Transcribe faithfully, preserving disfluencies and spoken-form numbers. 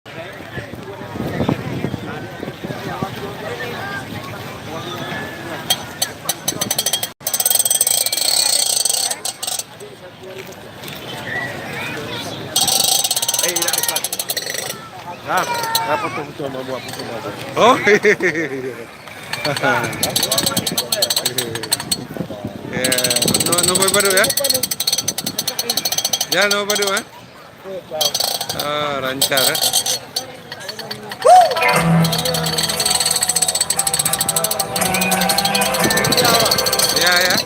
Nah, apa tuh, tuh, mau buat, mau buat. Oh. Ya, no, no, baru ya. Ya, no, baru, eh. Ah, lancar, eh. Ya, ya.